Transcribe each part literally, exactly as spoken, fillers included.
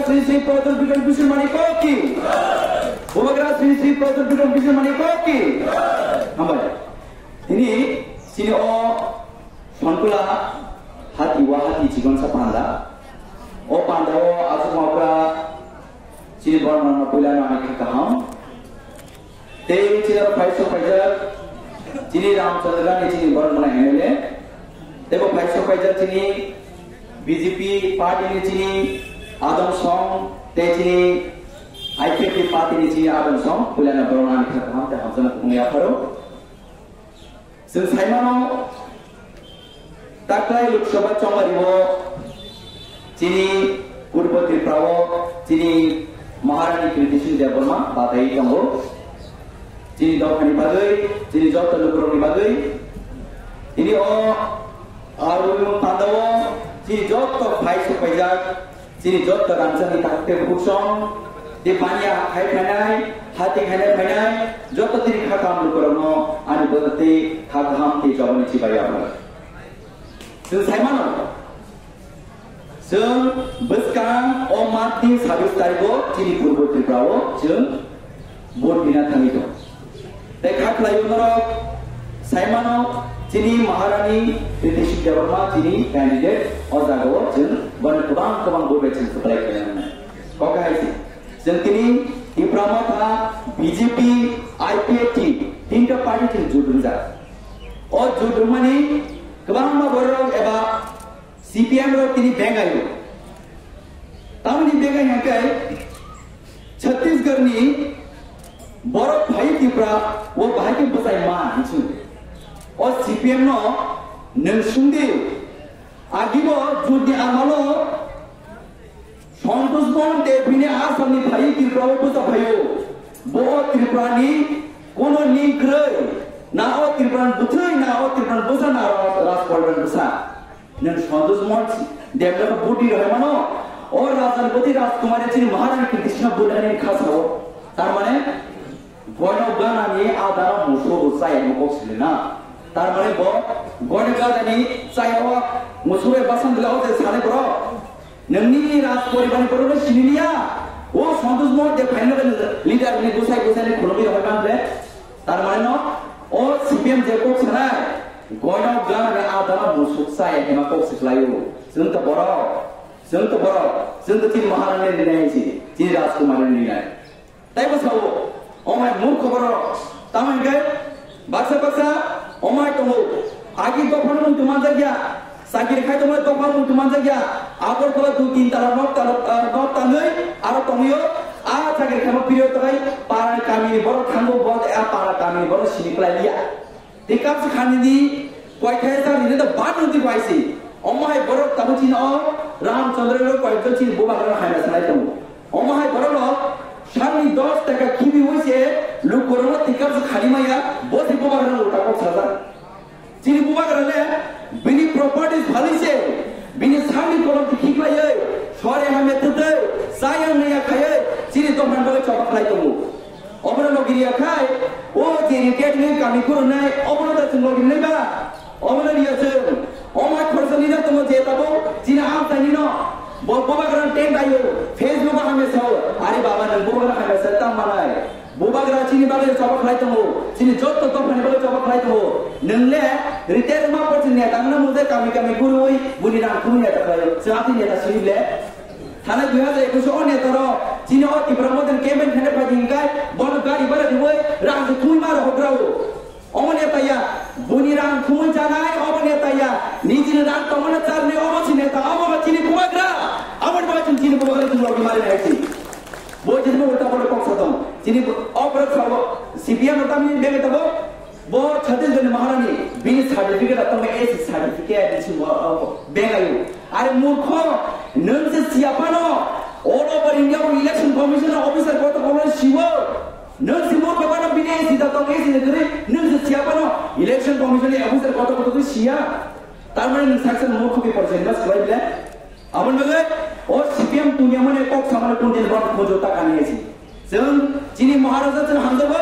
Sri Sri Pradyot Bikram Bishnu Mani Koki. Bubagra Sri Sri Pradyot Bikram Bishnu Mani Koki. Hambai. Ini sini o Sonkula hati wa hati chikon sa panda. O panda o asuk mokra sini borok no puila no ani kha kaham. Tei chini aro phai sok phaijak chini Ramchandra ni chini borok mwnai M L A. Tei bo phai sok phaijak chini B J P party ni chini Adam Song tei chini I P F T party ni chini Adam Song puila no borok mwnai kha kaham tei hamjak kubung yapharo. Chwng saimano, taklai Lok Sabha chongmario chini Purbo Tripura o chini Maharani Kriti Singh Debbarma batai tongo. Chini dophani bagwi, chini joto lukurokni bagwi. Tini o arwi pandao chini joto phai sok phaijak. Chini jotto ramsani takte buksong, tei baniya khai phainai, hati khainai phainai, jotto tini kha kaham lukurokno ani bwrwtwi kha kaham tei joboni chibai yaphar. Chwng saimano, chwng bwskang o March ni sabis tarikh o chini Purbo Tripura o chwng vote bina thangwi tongo. Tei kha khlai norok saimano chini Maharani Kriti Singh Debbarma chini candidate o jaga o chwng bono kwbang kwbang vote bai chwng kwplai khlainai. Kok hai se chwng tini Tipra Motha, B J P, I P F T tinta party chwng jut wngjak. O jut wngmani kwbangma borok eba C P M rok tini bengaio. Tamoni bengai hingke Chhattisgarh ni borok phai Tripura o bahai ke bwsai ma hinsu. O C P M no nwng sungdi agibo jut ni amalo Santosh Mon Deb bini Assam ni phai Tripura o bwsa phaio. Bo o Tripura ni kono ni kwrwi na o Tripura ni bwthwi na o Tripura ni bwsa na Raj Poribar ni bwsa. Nwng Santosh Mon Debno budi rohai mano. O Rajan Bodi Rajkumar chini Maharani Krishna Burhani khasao. Tar mane boino ganani adara muso bo chaya mo kok sile na. Tar mane bo boino ganani chaya o muso be basan dila o je sale bro. Nwngni Raj Poribar ni bro sini niya. O Santosh Mon Deb phaino leader ni gusai gusai ni khulumi rohai man le. Tar mane no, o C P M je kok sanai, goino ganani adara musuk sai hima kok siklaio. Chwng to borok, chwng to borok, chwng to chini Maharani ni nai si, chini Rajkumar ni nai. Tai bo sao, o mai murkho borok, tamo hingke, baksa baksa, o mai tongo, agi dophano muitu manjakya, Sakiri khai tongmani dophano muitu manjakya. Agartala dui tin tala nok tala, ah, nok tangwi aro tongwio. A sakiri khaima period tongwi para kamini borok thango bo, a para kamini borok sini kwlai liya. Tei kapsa khani di koithai sa rine da ban nungti bai si. Omo hai borok tabuk chini o Ramchandra rok koijon chini bubagra haina sanai tongo. Omo hai borok rok salni dos taka khibi wi se lukurokno tei kapsa khani maya bo se bubagra rok uta kok sajak. Chini bubagra le bini properties phali se, bini sami kolom tikhiklaiwi, sore hamya twtwi, chaya naya khaiwi, chini dophani bagwi choba khlai tongo. Obono logi riya khai, o je retired wngwi kami khurunai, obono da chwng logi nai ba? Obono riya chwng. Omo khorsa leader tongo je tabuk, chini amchaini no. Bo bubagra tent ayo, Facebook o hamya sao, "Are baba, nwng bubagra hamya sa tang manai." Bubagra chini bagwi choba khlai tongo, chini jotto dophani bagwi choba khlai tongo. Nwng le retire wngma por chini neta wngna mung je kami kami gurui buni rang thumwi neta khlai. Chwng atwi neta swi le. Thanai dui hajar ekush o neta rok chini o Tipra Motha ni campaign khaina phaidi hingkai bono gari bhara riwi rang se thumwi ma rok hogra o. Omo neta ya, buni rang thumwi chanai, omo neta ya, nijini rang tongmani charni, omo si neta, omo ba chini bubagra, omo ba chini, chini bubagra chini logi mari nai si. Bo chini bo ta bo kok sa tong, chini bo, o borok sa bo, C P M no tamni bege ta bo, bo Chhattisgarh ni Maharani, bini certificate atong A C certificate ni si bo, o, bega yu. Are murkho, nwng se siya phano, all over India o election commission officer koto kono siwo. Nwng si murkho phano bini A C da tong A C ni kwrwi, nwng se siya phano election commission ni officer koto koto khe siya. Tar mane nwng saksa murkho khe porjai mas kwlai bile. Aboni bagwi o C P M tungya mane kok samani kuntin bor mujo ta kani A C. Chwng chini Maharaja chwng hamjago,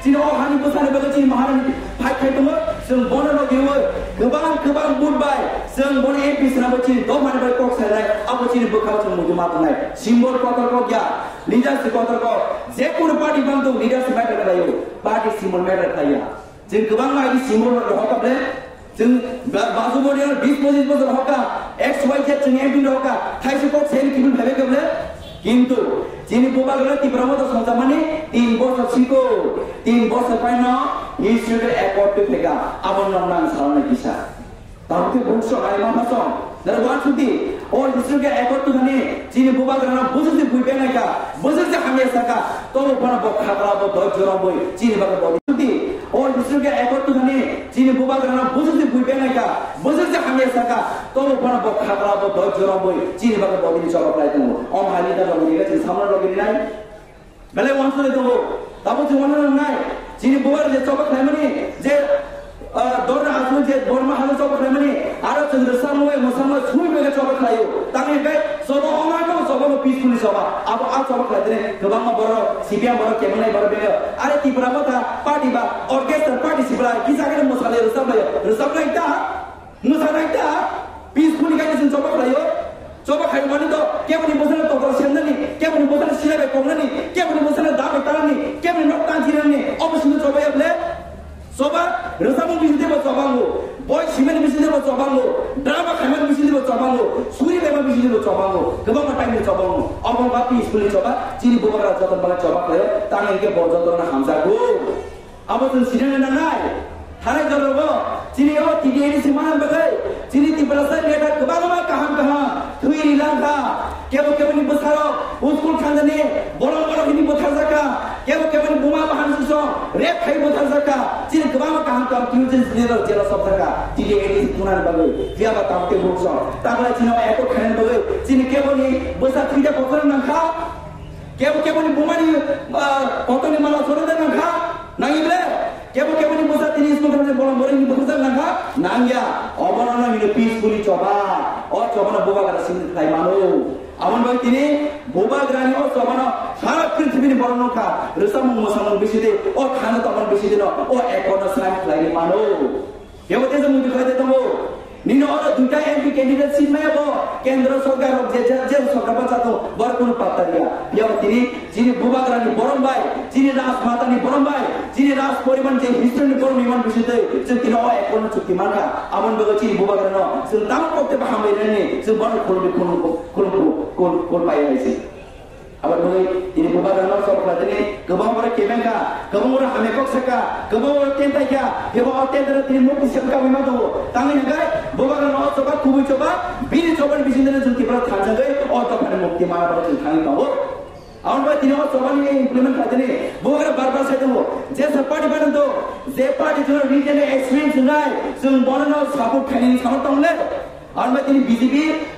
chini o hani bwsani bagwi chini Maharani fight khai tongo. Chwng bono logi-o kwbang kwbang vote bai chwng bono M P swnamwi chini dophani bai kok sainai, abo chini bwkhao chwng muitu ma tongnai. Symbol kotor kok ya, leadership kotor kok, je kunu party bang tong leadership matter khlaio, party symbol matter khlaiya. Chwng kwbangma agi symbol rok rohor kha ble, chwng ba-, basu body rok bis pochis bosor rohor kha, X Y Z chwng M P rohor kha, thaisa kok sen kibul phaibai kha ble. Kintu chini bubagra Tipra Motha songjakmani tin bosor siko, tin bosor paino historical accord twi phaikha, abo nokna ang salnai kisa. Tamo khe bungso ai ma phasong. Nara wan suti, o historical accord twi thani chini bubagrano bujwk se bui benai kha, bujwk se hamya saka, tobo phano bo khakla bo doi jora boi chini bagwi bo suti. O historical accord twi thani chini bubagrano bujwk se bui benai kha, bujwk se hamya saka, tobo phano bo khakla bo doi jora boi chini bagwi bo bini chobok lai tongo. Om hali da logi riga chini samra logi rinai. Belai wansuk lai tongo. Tamo chini wana nangnai. Chini bubar je chobok laimani je, ah, dorna asung je borma halo chobok laimani. Aro chwng rwsamo bai mwsamo sui bai chobok laio. Tangni kai sobo omano sobo no peacefully soba. Abo a chobok lai tene kwbangma borok, C P M borok, kemanai borok bega. Are Tipra Motha party ba orchestra party sibra kisa kene mwsale rwsap laio. Rwsap lai ta? Mwsarok ta peacefully khe chwng chobok khlaio. Chobok khlai mani to keboni bwsano tokol semnani, keboni bwsano silai bai koknani, keboni bwsano da bai tanani, keboni nok tang jinani, obo simi chobok ya ble. Choba rwchapmung bising tebo chobango, boi simani bising tebo chobango, drama khaimani bising tebo chobango, suri baima bising tebo chobango, kwbangma time ni chobango. Obo ba peacefully choba, chini bubagra joto bala choba khlaio, tang hwnkhe bo joto no hamjago. Abo chwng sinina nangnai. Thanai jorogo chini o T T A D C manna bagwi chini Tiprasa leader kwbangma kaham kaham thwi ri lang kha. Kebo keboni bwsarok school thangjani bolong bolong hini butharjak kha. Kebo keboni buma bahan sukso rape khai butharjak kha. Chini kwbangma kaham kaham thwi chini leader jela sokjak kha. T T A D C tunani bagwi phiya ba tamte bukso. Taklai chini o accord khainani bagwi chini keboni bwsa thwida kotor nang kha. Kebo keboni bumani, ah, kotorni mala soro de nang kha. Nang ible. Kebo keboni bwsa tini school thangni bolong borokni bwsa nang kha? Nang ya. Obono no hino peacefully choba. O choba no bubagra simi khlai mano. Aboni bagwi tini bubagrani o choba no sara prithibini borok nung kha. Rwchapmung mwsamung bisi de, o thana tongmani bisi de no, o accord no sign khlai mano. Kebo teisa muitu khlai de tongo. Nini oro duita M P candidate seat maya bo kendro sorkar rok je, je, je sorkar bacha tongo, bor kunu patta riya. Yabo tini chini bubagrani borom bai, chini rajmata ni borom bai, chini raj poriban je history ni borom iman bising twi, chwng tini o accord no chukti mankha. Aboni bagwi chini bubagrano chwng tamo kokte ba hambai rani, chwng bono khulumdi khulum, khulum, khulum, khulum, khulum pai hai se. Aboni bagwi tini bubagrano chobok khlaitini kwbang borok kebeng kha, kwbang borok hamya kok saka, kwbang borok tentai kha, kebo o tentai rok tini mukti saka kabui ma tongo. Tangwi hwnkhe bubagrano o choba kubui choba, bini chobani bisingtwi chwng Tripura thansa wngwi o dophani mukti mana bagwi chwng thangwi tongo. Aboni bagwi tini o chobani implement khlaitini bubagra bar bar sai tongo. Jesa party bai tongo, je party chwngno regional experience wngnai, chwng bonono support khainani sama tongo le. Ang bai tini B J P,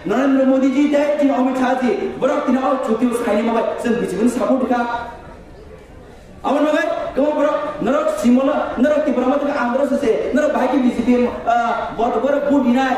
Narendra Modi ji tei tini Amit Shah ji, borok tini o chuti o saini mabai, chwng B J P ni support kha. Abo no bai, kamo borok, norok simolo, norok Tipra Motha khe andro se se, norok bahai khe B J P, ah, bot-, borok vote dinai.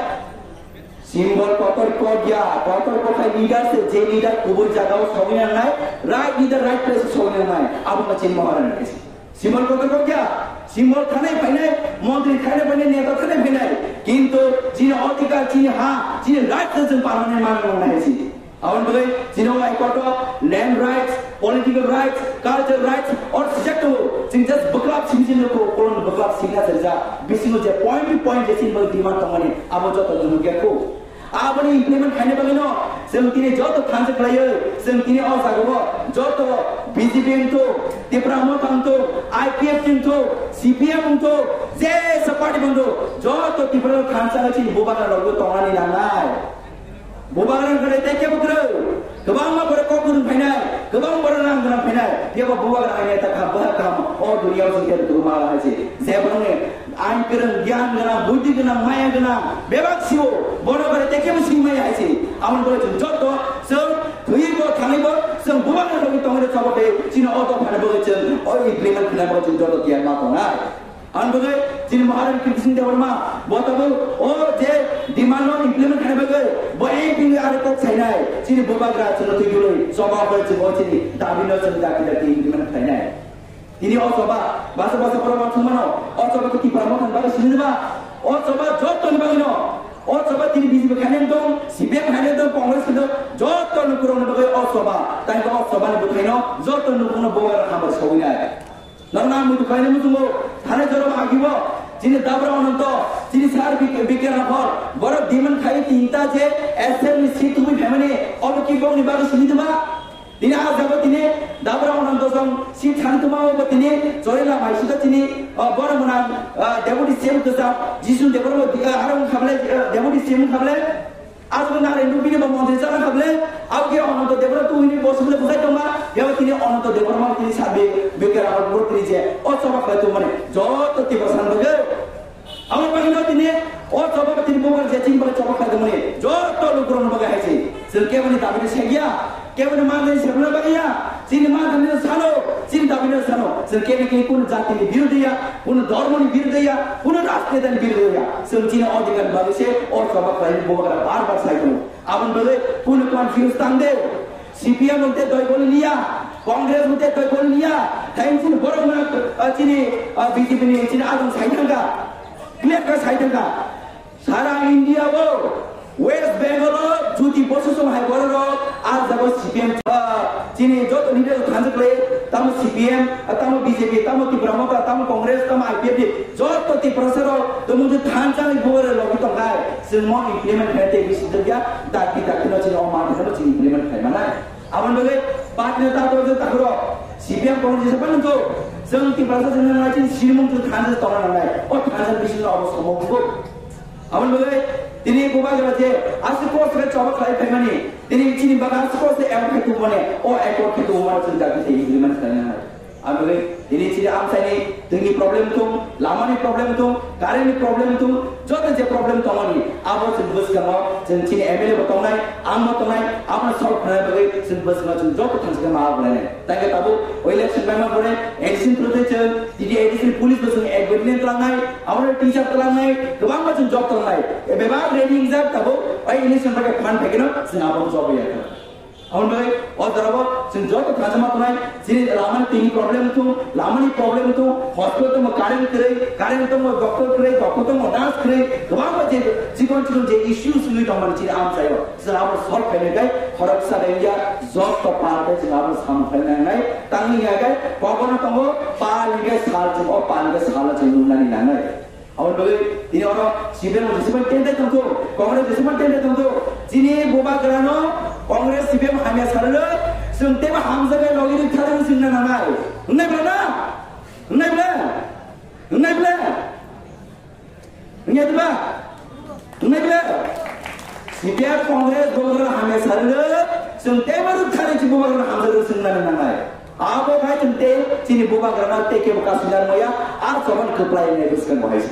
Symbol kotor kok ya, kotor kothai leader se, je leader kubur jaga o sogwi nangnai, right leader right place o sogwi nangnai, abo ma chini Maharani kaisa. Symbol kotor kok ya, symbol thanai phainai, montri thanai phainai, neta thanai phainai. Kintu chini odhikar, chini ha, chini right se chwng parmanai manwi nang nai si. Aboni bagwi chini o mai kotor land rights, political rights, cultural rights, or sijak tongo. Chwng just bwklap simi simi nukho, kolon bwklap signature ja, bisingo je point to point je chini bagwi demand tongmani, abo joto nukya kho. Aboni implement khaina bagwino chwng tini joto thansa khlaiwi, chwng tini o jagao joto B J P wngthu, Tipra Motha wngthu, I P F T wngthu, C P M wngthu, jesa party wngthu, joto Tipra thansa chini bubagra logo tongnani nangnai. Bubagra wngkha tei kebo kwrwi. Kwbangma borok kok kwrwng phainai, kwbang borok rang gwnang phainai, phiya bo bubagra hai neta kha, bwhak kaham, o duniya o chwng khe rwtwkma hai se. Je borokni Ain kwrwng, giyan gwnang, buddhi gwnang, maya gwnang, bebak sio, bono bai tei kebo sing maya hai se. Aboni bagwi chwng joto, chwng thwiwi bo, thangwi bo, chwng bubagra bagwi tongwi rw chobo tei chini o dophani bagwi chwng o implement khlaina bagwi chwng joto tiyar ma tongnai. Aboni bagwi chini Maharani Kirti Singh Debbarma, bo tabuk o je demand no implement khlaina bagwi, bo M P ni aro kok sainai, chini bubagra chwngno twi dului, choba bai chwng o chini dabi no chwng dakti dakti implement khlainai. Tini o choba, basa basa borok uansuk mano, o choba khe Tipra Motha ni bagwi sini ba, o choba joto ni bagwi no, o choba tini B J P khainai tong, C P M khainai tong, Congress khainai tong, joto ni borok ni bagwi o choba, tai o choba ni bwthai no, joto ni borok no bo hambai sawi nai. Norok ang muitu khainai muchungo, thani jorok agibo, chini Dabra Ononto, chini sir B K, B K Rathore, borok demand khai tinta je S M ni seat tubui phaimani, obo ki bongni bagwi sini tuma? Tini ah jago tini Dabra Ononto song si thani tuma obo tini chori la mai sida tini, ah, bono mwnang, ah, Deputy C M kwcham Jisun Debbarma, ah, harang khable, ah, Deputy C M khable. Aswk na rindu bini bo montri chana khable. Abge Ononto Debbarma tu hini bosuk le bujai tongma. Yabo tini Ononto Debbarma tini sabi bikera hor bor tini je o choba khlai tongmani joto tibo san bagwi. Abo bagwi no tini o choba tini bubar je chini bagwi choba khlai tongmani joto lukurok bagwi haisi. Chwng keboni dabi ni segya. Keboni manjani sebna bagwi ya, chini manjani sano, chini dabini sano. Chwng keboni khe kunu jatini birodhi ya, kunu dhormoni birodhi ya, kunu rajnetani birodhi ya. Chwng chini odhikar bagwi se o choba khlai bubagra bar bar sai tongo. Aboni bagwi kunu confuse tang de. C P M wngte doi bol liya, Congress wngte doi bol liya. Thain chini borok na, ah, chini, ah, B J P ni chini adong sai thangka. Clear ka sai thangka. Sara India o West Bengal o Jyoti Basu song hai borok rok ah jago C P M, ah, chini joto leader thangjak le tamo C P M, ah, tamo B J P, tamo Tipra Motha, tamo Congress, tamo I P F T, joto Tiprasa rok tamo je thangjak ni bore logi tong hai, chwng mo implement khai te bisi jagya, dakti dakti no chini o ma thano chini implement khai manai. Aboni bagwi party no ta to je takuro C P M Congress je bang to, chwng Tiprasa chwng nang chini sinimung chwng thangjak tong nang nai, o thangjak bisi no obo somo bugo. Aboni bagwi tini bubagra je aswk kose choba khlai phaimani, tini chini bagwi aswk kose accord khai tubumani, o accord khai tubumani chwng dabi tei agreement khlainai. Aboni tini chini amchaini twini problem tung, lamani problem tung, current ni problem tung, joto je problem tongmani, abo chwng bwskango chwng chini M L A bo tongnai, ang bo tongnai, abono solve khlaina bagwi chwng bwskango chwng joto thansa khe ma khlainai. Tangkhe tabuk o election paima pore addition thwrwtwi chwng tini addition police bo chwng ek bedi line twlangnai, abo teacher twlangnai, kwbangma chwng job twlangnai. Bebak ready wngjak tabuk o election bai fund phaikhe no chwng abo job ya. Aboni bagwi o jorao chwng joto thansa ma tongnai, chini lamani tini problem thung, lamani problem thung, hospital tongo current kwrwi, current tongo doctor kwrwi, doctor tongo nurse kwrwi, kwbangma je chikon chikon je issues wngwi tongmani chini amchaio. Chwng abo solve khainai khe khoroksa rengya joto pal khe chwng abo samung khainai nangnai. Tangwi ya khe kobono tongo pal hwnkhe sal chwng o pal hwnkhe sal chwng nuknani nangnai. Aboni bagwi tini oro C P M jesephano tente tongtho, Congress jesephano tente tongtho, chini bubagrano Congress C P M hamya salalo chwng teibo hamjaknai logi rwkha rwng chwngna nangnai. Wngnai bla na? Wngnai bla? Wngnai bla? Wngya diba? Wngnai bla? C P M Congress bubagra hamya sarilo, chwng teibo rwkha rwng si bubagra hamjak rwng swngnani nangnai. Abo khai chwng tei chini bubagrano tei kebo kasinani maya, a chobani kwplai wngnai bwskang bo hai se.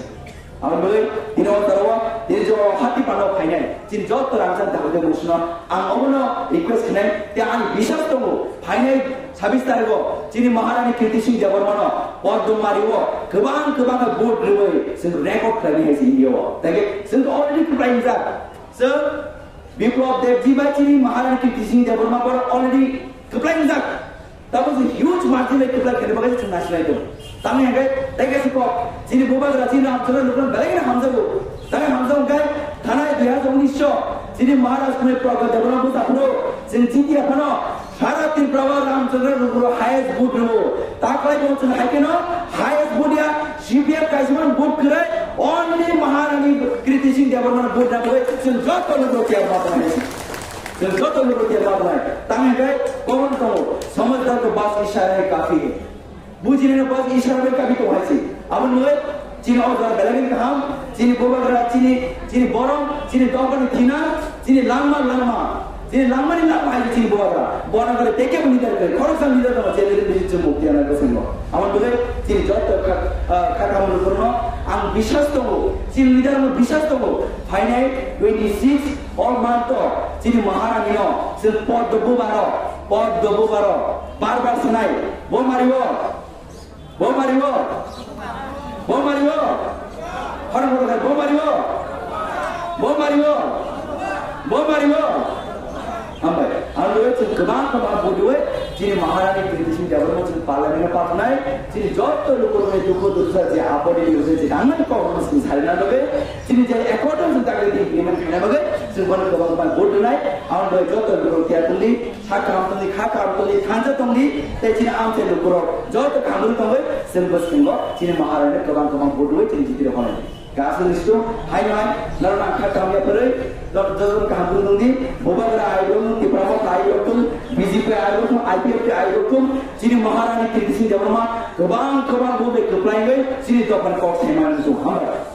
Aboni bagwi tini o jorao tini jo hati pano phainai chini joto rangchak dakhilde musno ang obono request khainai tei ani biswas tongo phainai Sabis tarigo chini Maharani Kirti Singh Debbarmano Padma Mario kwbang kwbang vote rwui chwng record khlainai hai se India o. Tei chwng already kwplai wngjak. Chwng Biplab Debji bai chini Maharani Kirti Singh Debbarma borok already kwplai wngjak. Tamo chwng huge margin bai kwplai khaina bagwi chwng nasinai tong. Tamni hwnkhe tei kaisa kok chini bubagra chini Ramchandra Lukhno belai kheno hamjago. Tamni hamjak hwnkhe thanai dui hajar unis o chini Maharaj Kunai Pragya Debbarma bwsa phuru chwng chiti aphano Sara Tripura o Ramchandra Rupuro highest vote rwo. Taklai bo chwng hai kheno highest vote ya C P M kaisa man vote kwrwi only Maharani Kriti Singh Debbarmano vote na kwrwi chwng joto no vote ya ma tong. Chwng joto no vote ya ma tong. Tang hai kai koron tongo. Samajhdar ko bas ishara hai kafi hai. Bujinai no bas ishara bai kabi tong hai se. Aboni bagwi chini o jora belai kaham, chini bubagra, chini, chini borok, chini dophani thina, chini langma, langma, chini langmani langma hai chini bubagra. Bona gari teke bo leader kai, khoroksa leader dong, je leader bisi chwng mukti ana ko singo. Aboni bagwi chini joto kha, ah, kha kam lukurno ang biswas tongo, chini leader no biswas tongo. Phainai twenty six o month o chini Maharani no chwng pod do bubaro, pod do bubaro. Bar bar sinai, bo mariwo, bo mariwo, bo mariwo, khorang khorang bo mariwo, bo mariwo, bo mariwo. Hambai, ang loi Kwbang kwbang buduwi chini Maharani Kriti Singh Debbarma chini parliament-o patnai, chini joto lukurokni dukhu dursa je apodi lukurokni je nangmani kokno chini sarina bagwi, chini je accord-o chini dagri di agreement khaina bagwi, chini bono kwbang kwbang budunai, ang bai joto lukurok tiya tongdi, sak kaham tongdi, kha kaham tongdi, thansa tongdi, tei chini amchai lukurok joto kaham tongwi, chini bwskango chini Maharani kwbang kwbang buduwi chini jitiri honai. Gasni situ, hai hai, naro nang kha kaham ya pwrwi, dok dok kaham dong dong di, Bubagra ai dong, Tipra Motha ai dong, B J P ai dong, I P F T ai dong, chini Maharani Kriti Singh Debbarma, kwbang kwbang bo de kwplai bai, chini dokan kok saiman dong, hambai.